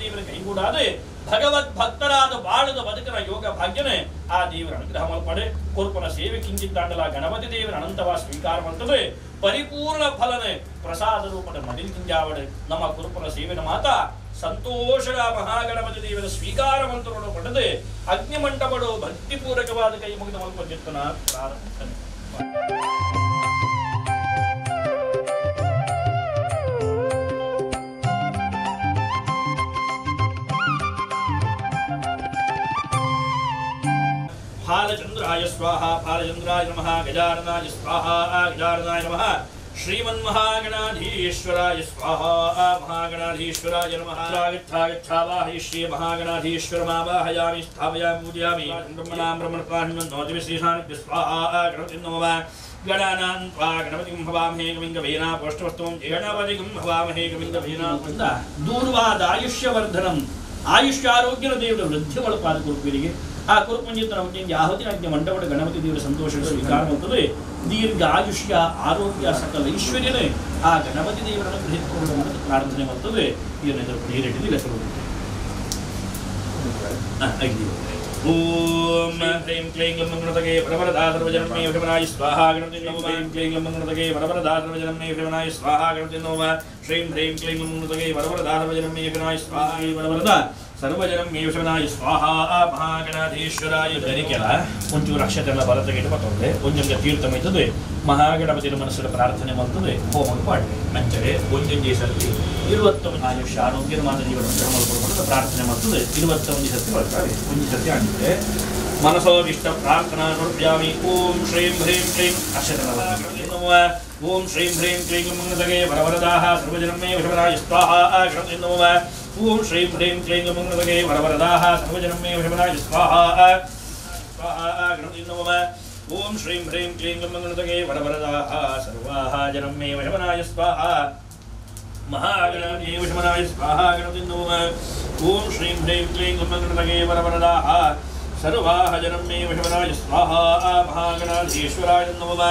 ದೇವರ ಕೈಗೂಡಾದ ಭಗವದ್ ಭಕ್ತರಾದ ಬಾಳದ ಬದುಕನ ಯೋಗ ಭಾಗ್ಯನೇ ಆ ದೇವರ ಅನುಗ್ರಹ ಮಲ್ಪಡೆ ಕೊರ್ಪನ ಸೇವೆ ಕಿಂಚಿತ್ತಾಂಡಲ ಗಣಪತಿ ದೇವರ ಅನಂತವ ಸ್ವೀಕಾರ ಮಾಡ್ತದೆ ಪರಿಪೂರ್ಣ ಫಲನೆ ಪ್ರಸಾದ ರೂಪದ ಮಡಿಲ್ ಕಿಂಜಾವಡೆ ನಮ್ಮ ಕುರುಪನ ಸೇವೆನ ಮಾತ ಸಂತೋಷದ ಮಹಾಗಣಪತಿ ದೇವರ ಸ್ವೀಕಾರ ಮಂತ್ರವನ್ನು ಪಡೆದು ಅಗ್ನಿಮಂಟಪಡು ಭಕ್ತಿಪೂರ್ವಕವಾದ ಕೈ ಮುಗಿದ ಮಲ್ಪಜಿತ್ತನ ಪ್ರಾರ್ಥನೆ. फालचंद्राय स्वाहा फालचंद्राय नमः गजाननाय स्वाहा गजाननाय नमः श्रीमन्महागणाधीश्वराय स्वाहा महागणाधीश्वराय नमः आगच्छागच्छावाहि श्री महागणाधीश्वरमावाहयामि स्थापयामि पूजयामि ब्रह्मणां ब्रह्मणपान्नोतिविश्रीशानिभ्य स्वाहा गणपतिं नमः गणानां त्वा गणपतिं भवामहे कविं कवीनापोष्टवस्तुं गणपतिं भवामहे कविं कवीना ದೂರ್ವಾದಾಯುಷ್ಯವರ್ಧನಂ ಆಯುಷ್ಯಾರೋಗ್ಯನ ದೇವರ ವೃದ್ಧಿ ಒಳಪಾದ ಕುರುಪಿರಿಗೆ ಆ ಕುರುಪಂಜಿತನ ಆಹುತಿ ಅಗ್ನಿ ಮಂಟಪದ ಗಣಪತಿ ದೇವರ ಸಂತೋಷದ ಸ್ವೀಕಾರ ಮಾಡ್ತದೆ ದೀರ್ಘ ಆಯುಷ್ಯ ಆರೋಗ್ಯ ಸಕಲ ಐಶ್ವರ್ಯನೇ ಆ ಗಣಪತಿ ದೇವರನ್ನು ಗ್ರಹಿಸಿಕೊಳ್ಳುವ ಪ್ರಾರ್ಥನೆ ಮಾಡ್ತದೆ. ಇದನ್ನೆಲ್ಲರೂ ಓಂ ಹ್ರೀಂ ಕ್ಲೀಂ ಲಂ ಗಣಪತಯೇ ವರವರದಾ ಸರ್ವಜನಂ ಮೇ ವಶಮನಾಯ ಸ್ವಾಹಾ ಗಣಪತಿ ನಮಃ. ಹ್ರೀಂ ಕ್ಲೀಂ ಲಂ ಗಣಪತಯೇ ವರವರದಾ ಸರ್ವಜನಂ ಮೇ ವಶಮನಾಯ ಸ್ವಾಹಾ ಗಣಪತಿ ನಮಃ. ಶ್ರೀಂ ಹ್ರೀಂ ಕ್ಲೀಂ ಲಂ ಗಣಪತಯೇ ವರವರದಾ ಸರ್ವಜನಂ ಮೇ ವಶಮನಾಯ ಸ್ವಾಹಾ ವರವರದಾ ಸರ್ವಜನಂ ಮೇ ವಶಮನಾಯ ಸ್ವಾಹಾ ಮಹಾಗಣಾಧೀಶ್ವರಾಯ. ಗರಿಕೆಲ ಒಂಚೂರು ಅಕ್ಷತೆಲ್ಲ ಬಲತೆಗೆ ಬರ್ತದೆ ಒಂಜೊಂಜ ತೀರ್ಥ ಮೈತದೆ ಮಹಾಗಣಪತಿಯ ಮನಸ್ಸು ಪ್ರಾರ್ಥನೆ ಮಾಡ್ತದೆ ಹೋಮ ಪಾಡಿ ಅಂಚರೆ ಒಂಜೊಂಜೆ ಸರ್ತಿ 21 ಆಯುಷ್ಯ ಆರೋಗ್ಯದ ಮಾತ್ರ ಜೀವನ ಪ್ರಾರ್ಥನೆ ಮಾಡ್ತದೆ. 21 ಸರ್ತಿ ಬರ್ತಾರೆ ಒಂಜಿ ಸರ್ತಿ ಆಗಿದೆ ಮನಸೋ ಇಷ್ಟ ಪ್ರಾರ್ಥನಾ ಸಮರ್ಪಯಾಮಿ. ಓಂ ಶ್ರೀಂ ಹ್ರೀಂ ಕ್ಲೀಂ ಅಕ್ಷತೆಲ್ಲ ಓಂ ಶ್ರೀಂ ಹ್ರೀಂ ಕ್ಲೀಂ ಮಂಗಲಗೆ ವರವರದಾಹ ಸರ್ವಜನಂ ಮೇ ವಶಮನಾಯ ಸ್ವಾಹಾ ಗಣಪತಿ ನಮಃ. ಓಂ ಶ್ರೀಂ ಹ್ರೀಂ ಕ್ಲೀಂ ಮಂಗಲಗೆ ವರವರದಾಹ ಸರ್ವಜನಂ ಮೇ ವಶಮನಾಯ ಸ್ವಾಹಾ ಸ್ವಾಹಾ ಗಣಪತಿ ನಮಃ. ಓಂ ಶ್ರೀಂ ಹ್ರೀಂ ಕ್ಲೀಂ ಮಂಗಲಗೆ ವರವರದಾಹ ಸರ್ವಾಹ ಜನಂ ಮೇ ವಶಮನಾಯ ಸ್ವಾಹಾ ಮಹಾಗಣಪತಿ ವಶಮನಾಯ ಸ್ವಾಹಾ ಗಣಪತಿ ನಮಃ. ಓಂ ಶ್ರೀಂ ಹ್ರೀಂ ಕ್ಲೀಂ ಮಂಗಲಗೆ ವರವರದಾಹ ಸರ್ವಾಹ ಜನಂ ಮೇ ವಶಮನಾಯ ಸ್ವಾಹಾ ಮಹಾಗಣಾಧೀಶ್ವರಾಯ ನಮಃ.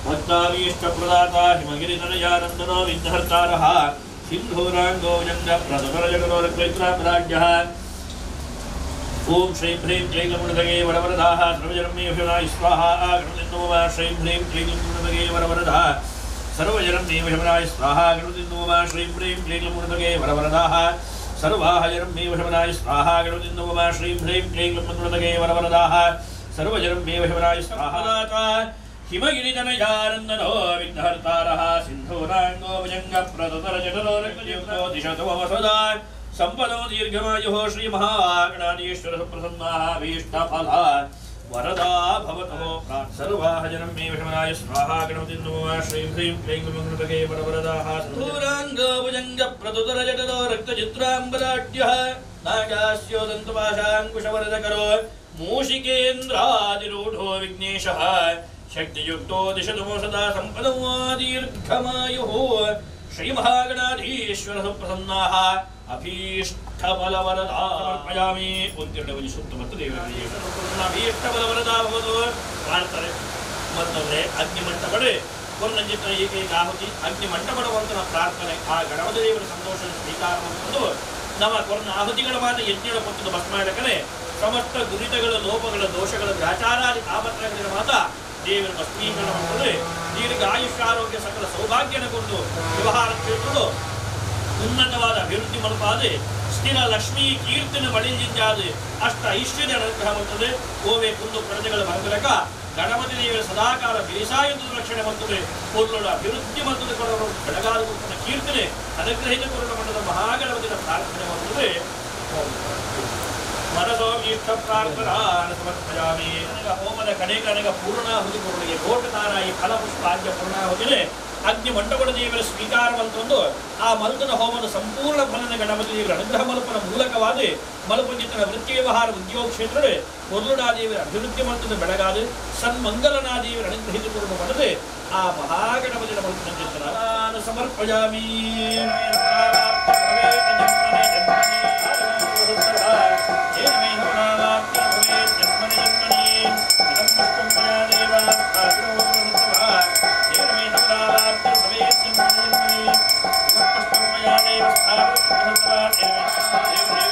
ಭಕ್ತಾಭೀಷ್ಟಪ್ರದಾತ ಹಿಮಗಿರಿತನಯಾನಂದನೋ ವಿಘ್ನಹರ್ತಾರಃ ಸಿಂಧೂರಾಂಗೋಜಂಗ ಪ್ರದಮರಜಗದೋರಕ್ಲೈತ್ರಾಪರಾಜ್ಯಃ. ಓಂ ಶ್ರೀಂ ಹ್ರೀಂ ಕ್ಲೀಂ ಗಣಪತಯೇ ವರವರದಾಹ ಸರ್ವಜನಂ ಮೇ ವಶಮನಾಯ ಸ್ವಾಹಾ ಗಣಪತಿ ನಮಃ. ಶ್ರೀಂ ಹ್ರೀಂ ಕ್ಲೀಂ ಗಣಪತಯೇ ವರವರದಾಹ ಸರ್ವಜನಂ ಮೇ ವಶಮನಾಯ ಸ್ವಾಹಾ ಗಣಪತಿ ನಮಃ. ಶ್ರೀಂ ಹ್ರೀಂ ಕ್ಲೀಂ ಗಣಪತಯೇ ವರವರದಾಹ ಸರ್ವಾಹ ಜನಂ ಮೇ ವಶಮನಾಯ ಸ್ವಾಹಾ ಗಣಪತಿ ನಮಃ. ಶ್ರೀಂ ಹ್ರೀಂ ಕ್ಲೀಂ ಗಣಪತಯೇ ವರವರದಾಹ ಸರ್ವಜನಂ ಮೇ ವಶಮನಾಯ ಸ್ವಾಹಾ ಹಿಮಗಿರಿತನಯಾನಂದನೋ ವಿಘ್ನಹರ್ತಾರಃ ಸಿಂಧೂರಾಂಗೋ ಭುಜಂಗ ಪ್ರದತರಜಟರೋರಕ್ತಯುಕ್ತೋ ದಿಶತು ಮಮ ಸದಾ ಸಂಪದೋ ದೀರ್ಘಮಾಯುಃ ಶ್ರೀ ಮಹಾಗಣಾಧೀಶ್ವರ ಸುಪ್ರಸನ್ನಾಃ ಭೀಷ್ಟಫಲ ವರದಾ ಭವತೋ ಸರ್ವಾಹ ಜನಂ ಮೇ ವಶಮನಾಯ ಸ್ವಾಹಾ ಗಣಪತಿ ನಮಃ. ಶ್ರೀಂ ಹ್ರೀಂ ಕ್ಲೀಂ ಗಣಪತಯೇ ವರವರದಾಹ ಸಿಂಧೂರಾಂಗೋ ಭುಜಂಗ ಪ್ರದತರಜಟರೋ ರಕ್ತಚಿತ್ರಾಂಬರಾಢ್ಯಃ ನಾಗಾಸ್ಯೋದಂತಪಾಶಾಂಕುಶವರದಕರೋ ಮೂಷಿಕೇಂದ್ರಾದಿರೂಢೋ ವಿಘ್ನೇಶಃ ಶಕ್ತಿಯುಕ್ತೋ ದಿಶತು ಮಮ ಸದಾ ಸಂಪದೋ ದೀರ್ಘಮಾಯುಃ ಶ್ರೀ ಮಹಾಗಣಾಧೀಶ್ವರ ಸುಪ್ರಸನ್ನಾಃ ಅಭೀಷ್ಟಫಲವರದಾ ಸಮರ್ಪಯಾಮಿ. ಒಂದೆರಡು ಒಂಜಿ ಸುತ್ತು ಮತ್ತು ದೇವರ ಅಭೀಷ್ಟಫಲವರದಾ ಭವತು ಮಾಡ್ತಾರೆ. ಮತ್ತೊಂದರೆ ಅಗ್ನಿಮಂಟಪಡೆ ಕೊರ್ನಂಜಿತನ ಏಕೈಕ ಆಹುತಿ ಅಗ್ನಿಮಂಟಪಡುವಂತಹ ಪ್ರಾರ್ಥನೆ ಆ ಗಣಪತಿ ದೇವರ ಸಂತೋಷದ ಸ್ವೀಕಾರ ಮಾಡಿಕೊಂಡು ನಮ್ಮ ಕೊರ್ನ ಆಹುತಿಗಳ ಮಾತ್ರ ಯಜ್ಞದ ಪತ್ತದ ಭಸ್ಮ ಮಾಡಕನೆ ಸಮಸ್ತ ದುರಿತಗಳ ಲೋಪಗಳ ದೋಷಗಳ ಗ್ರಾಚಾರಾದಿ ತಾಪತ್ರಗಳ ಮಾತ ದೇವರ ಭಸ್ಮೀಕರಣ ಮಾಡ್ತದೆ. ದೀರ್ಘ ಆಯುಷ್ಯ ಆರೋಗ್ಯ ಸಕಲ ಸೌಭಾಗ್ಯನ ಕೊಟ್ಟು ವ್ಯವಹಾರ ಕ್ಷೇತ್ರಗಳು ಉನ್ನತವಾದ ಅಭಿವೃದ್ಧಿ ಮಲ್ಪಾದೆ ಸ್ಥಿರ ಲಕ್ಷ್ಮೀ ಕೀರ್ತನ ಬಳಿಂಜಿಂಜಾದ ಅಷ್ಟ ಐಶ್ವರ್ಯ ಅನುಗ್ರಹ ಮಾಡ್ತದೆ. ಗೋವೆ ಕುಂದು ಪ್ರಜೆಗಳ ಬಂದಲಕ ಗಣಪತಿ ದೇವರ ಸದಾಕಾಲ ಬೇಸಾಯದ ರಕ್ಷಣೆ ಮಾಡ್ತದೆ. ಪೊಲ್ಲೊಡ ಅಭಿವೃದ್ಧಿ ಮಾಡ್ತದೆ. ಕೊಡೋ ಬೆಳಗಾದ ಕೀರ್ತನೆ ಅನುಗ್ರಹಿತ ಕೊರಡ ಮಠದ ಮಹಾಗಣಪತಿಯ ಪ್ರಾರ್ಥನೆ ಮಾಡ್ತದೆ. ಮನಸೋ ಇಷ್ಟ ಪ್ರಾರ್ಥನಾ ಸಮರ್ಪಯಾಮಿ. ಹೋಮದ ಕಡೆ ಕಡೆಗ ಪೂರ್ಣಾಹುತಿ ಕೊರಳಿಗೆ ಕೋಟತಾರಾಯಿ ಫಲಪುಷ್ಪ ಆದ್ಯ ಪೂರ್ಣಾಹುತಿನೇ ಅಗ್ನಿ ಮಂಟಪದ ದೇವರ ಸ್ವೀಕಾರವಂತೊಂದು ಆ ಮಲ್ಕನ ಹೋಮದ ಸಂಪೂರ್ಣ ಫಲನ ಗಣಪತಿ ದೇವರ ಅನುಗ್ರಹ ಮಲ್ಪನ ಮೂಲಕವಾದ ಮಲ್ಪಂಜಿತನ ವೃತ್ತಿ ವ್ಯವಹಾರ ಉದ್ಯೋಗ ಕ್ಷೇತ್ರವೇ ಕೊರ್ಲುಡಾದೇವರ ಅಭಿವೃದ್ಧಿ ಮಂತ್ರದ ಬೆಳಗಾದ ಸನ್ಮಂಗಲನಾದೇವರ ಅನುಗ್ರಹಿಸಿಕೊಳ್ಳುವ ಮಾಡದೆ ಆ ಮಹಾಗಣಪತಿಯ ಮಲ್ಪನ ಸಮರ್ಪಯಾಮಿ. Amen.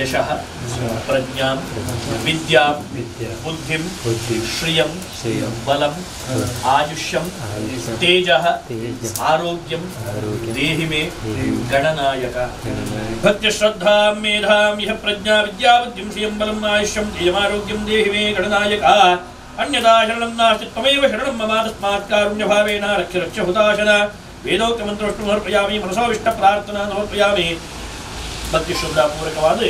ಯಶಃ ಪ್ರಜ್ಞಾಂ ವಿದ್ಯಾಂ ಬುದ್ಧಿಂ ಶ್ರಿಯಂ ಬಲಂ ಆಯುಷ್ಯಂ ತೇಜಃ ಆರೋಗ್ಯಂ ದೇಹಿ ಮೇ ಗಣನಾಯಕ. ಭಕ್ತಿ ಶ್ರದ್ಧಾಂ ಮೇಧಾಂ ಯಃ ಪ್ರಜ್ಞಾ ವಿದ್ಯಾ ಬುದ್ಧಿಂ ಶ್ರಿಯಂ ಬಲಂ ಆಯುಷ್ಯಂ ತೇಜಮಾರೋಗ್ಯಂ ದೇಹಿ ಮೇ ಗಣನಾಯಕ. ಅನ್ಯಥಾ ಶರಣಂ ನಾಸ್ತಿ ತ್ವಮೇವ ಶರಣಂ ಮಮ ತಸ್ಮಾತ್ ಕಾರುಣ್ಯಭಾವೇನ ರಕ್ಷ ರಕ್ಷ ಹುತಾಶನ. ವೇದೋಕ್ತ ಮಂತ್ರಷ್ಟು ಸಮರ್ಪಯಾಮಿ ಮನಸೋವಿಷ್ಟ ಪ್ರಾರ್ಥನಾ ಸಮರ್ಪಯಾಮಿ. ಭಕ್ತಿ ಶ್ರದ್ಧಾಪೂರ್ವಕವಾದ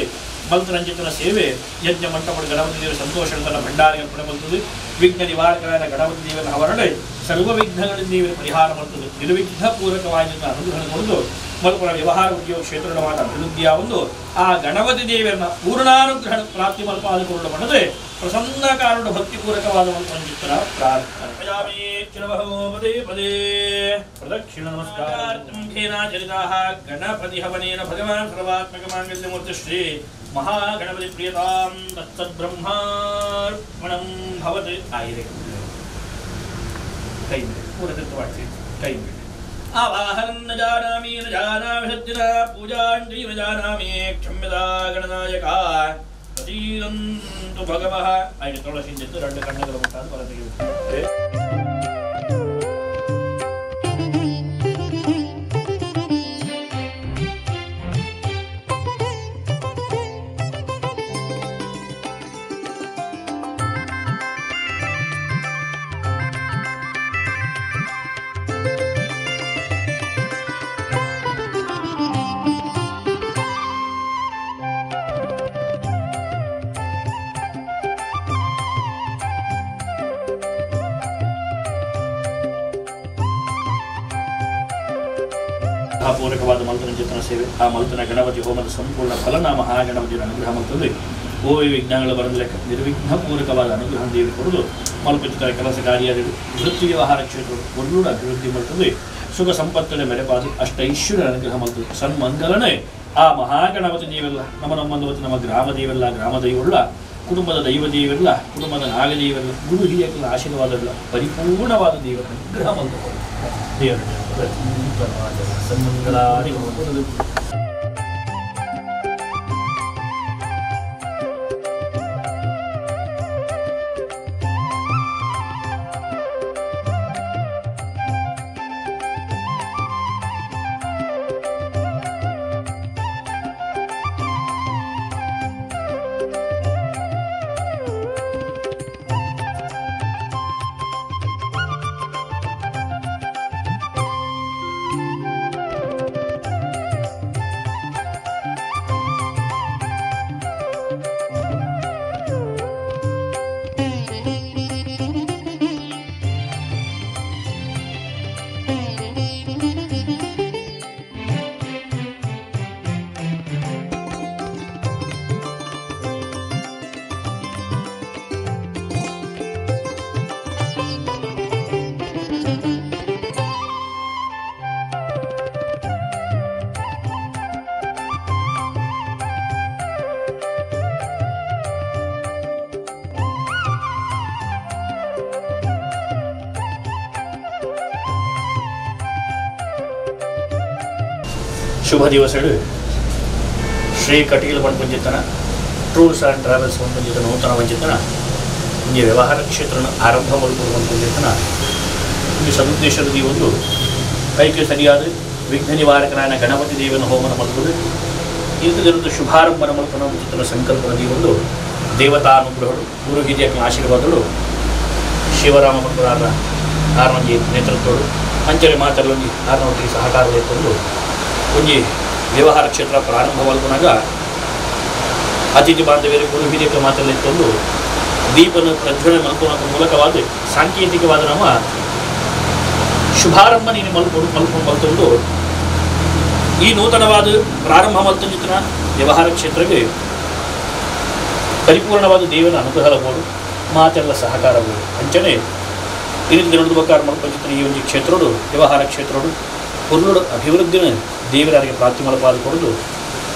ಮಂತ್ರರಂಜಿತನ ಸೇವೆ ಯಜ್ಞ ಮಂಟಪದ ಗಣಪತಿ ದೇವರ ಸಂತೋಷ ತನ್ನ ಭಂಡಾರಿಗೆ ಅರ್ಪಣೆ ಬರ್ತದೆ. ವಿಘ್ನ ನಿವಾರಕರಾದ ಗಣಪತಿ ದೇವರ ಹವರಣೆ ಸರ್ವ ವಿಘ್ನಗಳಿಂದ ದೇವರ ಪರಿಹಾರ ಬರ್ತದೆ. ನಿರ್ವಿಘ್ನ ಪೂರಕವಾಗಿ ಅನುಗ್ರಹ ಕೊಡದು ಮಲ್ಪುರ ವ್ಯವಹಾರ ಉದ್ಯೋಗ ಕ್ಷೇತ್ರವಾದ ಅಭಿವೃದ್ಧಿಯ ಒಂದು ಆ ಗಣಪತಿ ದೇವರನ್ನ ಪೂರ್ಣಾನುಗ್ರಹ ಪ್ರಾಪ್ತಿ ಮಲ್ಪಾದಿಕೊಳ್ಳ ಮಾಡದೆ ಪ್ರಸನ್ನ ಕಾರಣ ಭಕ್ತಿಪೂರ್ವಕವಾದ ಮಂತ್ರರಂಜಿತನ ಪ್ರಾರ್ಥನೆ. ಪದೇ ಪದೇ ಪ್ರದಕ್ಷಿಣ ನಮಸ್ಕಾರ. ಗಣಪತಿ ಹವನೇನ ಭಗವಾನ್ ಸರ್ವಾತ್ಮಕ ಮಾಂಗಲ್ಯಮೂರ್ತಿ ಶ್ರೀ ಮಹಾಗಣಪತಿ ಪ್ರಿಯತಾಂ ತತ್ಸದ್ಬ್ರಹ್ಮಾರ್ಪಣಂ ಭವತ್. ಆಯಿರೆ ಕೈ ಮೇಲೆ ಪೂರ ತಿರ್ತವಾಡ್ಸಿ ಕೈ ಮೇಲೆ. ಆವಾಹನಂ ನ ಜಾನಾಮಿ ನ ಜಾನಾಮಿ ಸಜ್ಜನ ಪೂಜಾಂಜಲಿ ನ ಜಾನಾಮಿ ಕ್ಷಮ್ಯತಾ ಗಣನಾಯಕ ಪ್ರತೀರಂತು ಭಗವಃ. ಐದು ತುಳಸಿ ಜೊತೆ ಎರಡು ಕಣ್ಣುಗಳ ಮುಟ್ಟಾದ ಬಲ ತೆಗೆಯುತ್ತೆ. ಪೂರಕವಾದ ಮಂತ್ರರಂಜಿತನ ಸೇವೆ ಆ ಮಲ್ತನ ಗಣಪತಿ ಹೋಮದ ಸಂಪೂರ್ಣ ಫಲನ ಮಹಾಗಣಪತಿಯ ಅನುಗ್ರಹ ಮಲ್ತದೆ. ಓ ವಿಘ್ನಗಳು ಬರಲಿಕ್ಕೆ ನಿರ್ವಿಘ್ನ ಪೂರಕವಾದ ಅನುಗ್ರಹ ದೇವಿ ಕೊಡುದು ಮಲ್ಪಚಿತರ ಕೆಲಸ ಕಾರ್ಯಗಳು ವೃತ್ತಿ ವ್ಯವಹಾರ ಕ್ಷೇತ್ರ ಒಳ್ಳೂಡ ಅಭಿವೃದ್ಧಿ ಮಲ್ತದೆ. ಸುಖ ಸಂಪತ್ತನೆ ಮೆರೆಪಾದು ಅಷ್ಟ ಐಶ್ವರ್ಯ ಅನುಗ್ರಹ ಮಲ್ತದೆ. ಸನ್ಮಂಗಲನೇ ಆ ಮಹಾಗಣಪತಿ ದೇವೆಲ್ಲ ನಮ್ಮ ನಮ್ಮಂದು ನಮ್ಮ ಗ್ರಾಮ ದೇವೆಲ್ಲ ಗ್ರಾಮ ದೈವಳ್ಳ ಕುಟುಂಬದ ದೈವ ದೇವಿಲ್ಲ ಕುಟುಂಬದ ನಾಗದೇವೆಲ್ಲ ಗುರು ಹಿರಿಯಕಲ ಆಶೀರ್ವಾದವಿಲ್ಲ ಪರಿಪೂರ್ಣವಾದ ದೇವರ ಅನುಗ್ರಹ ಮಲ್ತದೆ. ದೇವರ ಸನ್ಮಂಗಲಾದಿ. ಶುಭ ದಿವಸಡು Shri Kateel ಪಂಚಿತನ tours and travels ಪಂಚಿತ ನೂತನ ವಂಚಿತನ ಈ ವ್ಯವಹಾರ ಕ್ಷೇತ್ರನ ಆರಂಭ ಪಂಚಿತನ ಈ ಸದುದ್ದೇಶದ ಈ ಒಂದು ಕೈಗೆ ಸರಿಯಾದ ವಿಘ್ನ ನಿವಾರಕನಾದ ಗಣಪತಿ ದೇವನ ಹೋಮನ ಮಲ್ಪದು ಇಂಥದ್ದು ಶುಭಾರಂಭನ ಮಲ್ಪನ ವಂಚಿತನ ಸಂಕಲ್ಪದ ಈ ಒಂದು ದೇವತಾನುಗ್ರಹಗಳು ಗುರು ಹಿರಿಯ ಆಶೀರ್ವಾದಗಳು ಶಿವರಾಮ ಪಂಪುರಾರ ಆರ್ನೊಂಜಿ ನೇತೃತ್ವಗಳು ಅಂಚನೆ ಮಾತಲ್ಲೊಂಜಿ ಆರ್ನೊಟ್ಟಿಗೆ ಸಹಕಾರ ಇತ್ತೊಂದು ಒಂಜಿ ವ್ಯವಹಾರ ಕ್ಷೇತ್ರ ಪ್ರಾರಂಭವಾಗುವಾಗ ಅತಿಥಿ ಬಾಂಧವ್ಯರು ಗುರು ಹಿರಿಯರ ಮಾತಲ್ಲಿ ಇತ್ತೊಂದು ದೀಪನ ಪ್ರಜ್ವಲನೆ ಮಲ್ಪುವ ಮೂಲಕವಾದ ಸಾಂಕೇತಿಕವಾದ ನಮ್ಮ ಶುಭಾರಂಭ ನೀನು ಮಲ್ತೊಂದು ಈ ನೂತನವಾದ ಪ್ರಾರಂಭ ಮಲ್ತಂಜಿತನ ವ್ಯವಹಾರ ಕ್ಷೇತ್ರಕ್ಕೆ ಪರಿಪೂರ್ಣವಾದ ದೇವನ ಅನುಗ್ರಹಲಬಹುದು ಮಾತೆಲ್ಲ ಸಹಕಾರಬಹುದು. ಅಂಚನೆ ಇದರಿಂದ ನಡೆದು ಮಲ್ಪಂಚಿತನ ಈ ಒಂದು ಕ್ಷೇತ್ರಡು ವ್ಯವಹಾರ ಕ್ಷೇತ್ರಡು ಪುರುಳು ಅಭಿವೃದ್ಧಿನ ದೇವರಾರಿಗೆ ಪ್ರಾರ್ಥನೆ ಮಲ್ಪಾದ ಕೊಡದು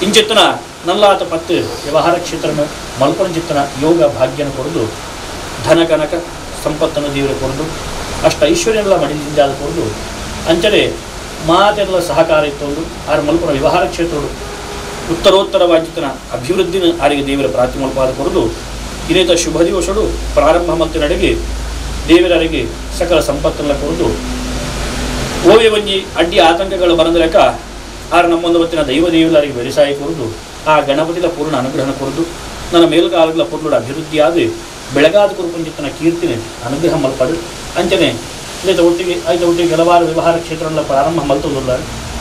ಇಂಚೆತ್ತನ ನಲ್ಲಾತ ಪತ್ತು ವ್ಯವಹಾರ ಕ್ಷೇತ್ರನ ಮಲ್ಪನಚಿತ್ತನ ಯೋಗ ಭಾಗ್ಯನ ಕೊಡದು ಧನ ಕನಕ ಸಂಪತ್ತನ್ನು ದೇವರ ಕೊಡದು ಅಷ್ಟ ಐಶ್ವರ್ಯನೆಲ್ಲ ಮಡಿದಿಂದಾದ ಕೊಡದು ಅಂಚನೆ ಮಾತೆಲ್ಲ ಸಹಕಾರ ಇತ್ತೊಂದು ಆರು ಮಲ್ಪನ ವ್ಯವಹಾರ ಕ್ಷೇತ್ರಡು ಉತ್ತರೋತ್ತರವಾಜಿತನ ಅಭಿವೃದ್ಧಿನ ಆರಿಗೆ ದೇವರ ಪ್ರಾತಿಮಲ್ಪಾದ ಕೊರದು ಇನೇತ ಶುಭ ದಿವಸಡು ಪ್ರಾರಂಭ ಮತ್ತು ನಡೆಗೆ ದೇವರರಿಗೆ ಸಕಲ ಸಂಪತ್ತನ್ನ ಕೊರದು ಓವೆ ಒಂಜಿ ಅಡ್ಡಿ ಆತಂಕಗಳು ಬರಂದಲೆಕ್ಕ ಆರು ನಮ್ಮೊಂದು ಹೊತ್ತಿನ ದೈವ ದೇವಲರಿಗೆ ಬೆರೆಸಾಯಿ ಕೊರದು ಆ ಗಣಪತಿಲ ಪೂರ್ಣ ಅನುಗ್ರಹನ ಕೊರದು ನನ್ನ ಮೇಲ್ಗಾಲಗಳ ಪೊರ್ಲುಡ ಅಭಿವೃದ್ಧಿಯಾದ ಬೆಳಗಾದ ಕುರುಪಂಜಿತನ ಕೀರ್ತಿನ ಅನುಗ್ರಹ ಮಲ್ಪಡು ಅಂಚನೆ ಇದ ಒಟ್ಟಿಗೆ ಐದ ಒಟ್ಟಿಗೆ ಕೆಲವಾರು ವ್ಯವಹಾರ ಕ್ಷೇತ್ರಗಳ ಪ್ರಾರಂಭ ಮಲ್ತೊಂದುಲ್ಲ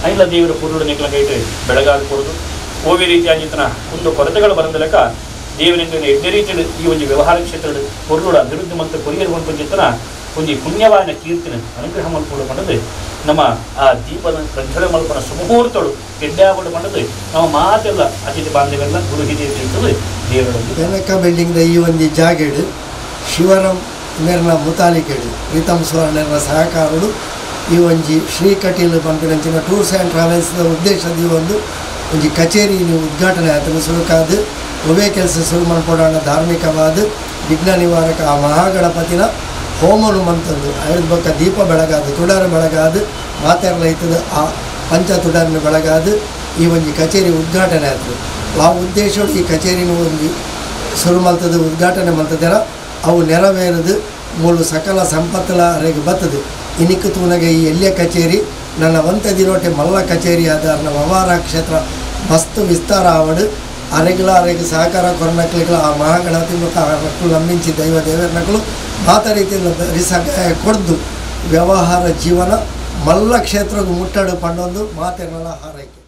ಐಲ ದೇವರ ಪೂರ್ಣ ನಿಕ್ಲ ಕೈಟು ಬೆಳಗಾದ ಕೊರದು ಓವಿ ರೀತಿಯಾಗಿತನ ಒಂದು ಕೊರತೆಗಳು ಬರಂದಲೆಕ್ಕ ದೇವರಿಂದ ಎಡ್ಡೆ ರೀತಿಯಲ್ಲಿ ಈ ಒಂದು ವ್ಯವಹಾರ ಕ್ಷೇತ್ರದ ಪೊರ್ಲುಡ ಅಭಿವೃದ್ಧಿ ಮತ್ತು ಕೊರಿಯರ್ ಪಂಚಿತನ ಒಂದು ಪುಣ್ಯವಾನ ಕೀರ್ತಿನ ಅನುಗ್ರಹ ಮಲ್ಪಡು ಪಂಡದು ನಮ್ಮ ಆ ದೀಪದ ಪ್ರಜ್ವಲೆ ಮಲ್ಪನ ಸುಮುಹೂರ್ತಳು ಎಡ್ಡಾಪಡು ಪಂಡದು ನಮ್ಮ ಮಾತೆಲ್ಲ ಅತಿಥಿ ಬಾಂಧವೆಲ್ಲ ಗುರು ಹಿರಿಯರು ದೇವರೊಂದು ಬೆನಕ ಬಿಲ್ಡಿಂಗ್ ಈ ಒಂದು ಜಾಗೆಡು ಶಿವರಾಮ್ ಮೇರ್ನ ಮುತಾಲಿಕೆಡು ಪ್ರೀತಮ್ ಸುವರ್ಣರ ಸಹಕಾರರು ಈ ಒಂಜಿ ಶ್ರೀ ಕಟೀಲು ಪನ್ಪಿನಂಚಿನ ಟೂರ್ಸ್ ಆ್ಯಂಡ್ ಟ್ರಾವೆಲ್ಸ್ದ ಉದ್ದೇಶದ ಈ ಒಂದು ಒಂಜಿ ಕಚೇರಿ ಉದ್ಘಾಟನೆ ಆತನು ಸುರುಕಾದು ಒವೇ ಕೆಲಸ ಶುರು ಮಲ್ಪೊಡಾಣ ಧಾರ್ಮಿಕವಾದ ವಿಘ್ನ ನಿವಾರಕ ಆ ಮಹಾಗಣಪತಿನ ಹೋಮನು ಮಂತಂದು ಐದು ಬೊಕ್ಕ ದೀಪ ಬೆಳಗಾದು ತುಡಾರ ಬೆಳಗಾದು ಮಾತೆರ್ಲ ಇತ್ತದ ಆ ಪಂಚ ತುಡಾರನ್ನು ಬೆಳಗಾದು ಈ ಒಂಜಿ ಕಚೇರಿ ಉದ್ಘಾಟನೆ ಆಯ್ತು. ಆ ಉದ್ದೇಶ ಈ ಕಚೇರಿನ ಒಂಜಿ ಶುರು ಮಲ್ತದ ಉದ್ಘಾಟನೆ ಮಲ್ತದರ ಅವು ನೆರವೇರದು ಮೂಲು ಸಕಲ ಸಂಪತ್ತಲ ಅರೆಗೆ ಬತ್ತದು ಇನಿಕ್ಕು ತೂನಗೆ ಈ ಎಲ್ಲಿಯ ಕಚೇರಿ ನನ್ನ ವಂತ ದಿನೋಟೆ ಮಲ್ಲ ಕಚೇರಿ ಆದ ಅರ್ನ ವ್ಯವಹಾರ ಕ್ಷೇತ್ರ ಮಸ್ತ್ ವಿಸ್ತಾರ ಆವಡು ಅರೆಗಳ ಅರೆಗೆ ಸಹಕಾರ ಕೊರನಕ್ಲಿಗಳ ಆ ಮಹಾಗಣಪತಿ ಮಕ್ಕಳು ನಂಬಿಂಚಿ ದೈವ ದೇವರನಕ್ಕಳು ಮಾತ ರೀತಿಯಲ್ಲಿ ಸಹಾಯ ಕೊಡ್ದು ವ್ಯವಹಾರ ಜೀವನ ಮಲ್ಲ ಕ್ಷೇತ್ರಕ್ಕೆ ಮುಟ್ಟಡು ಪಂಡೊಂದು ಮಾತೆರ್ನಲ ಹಾರೈಕೆ.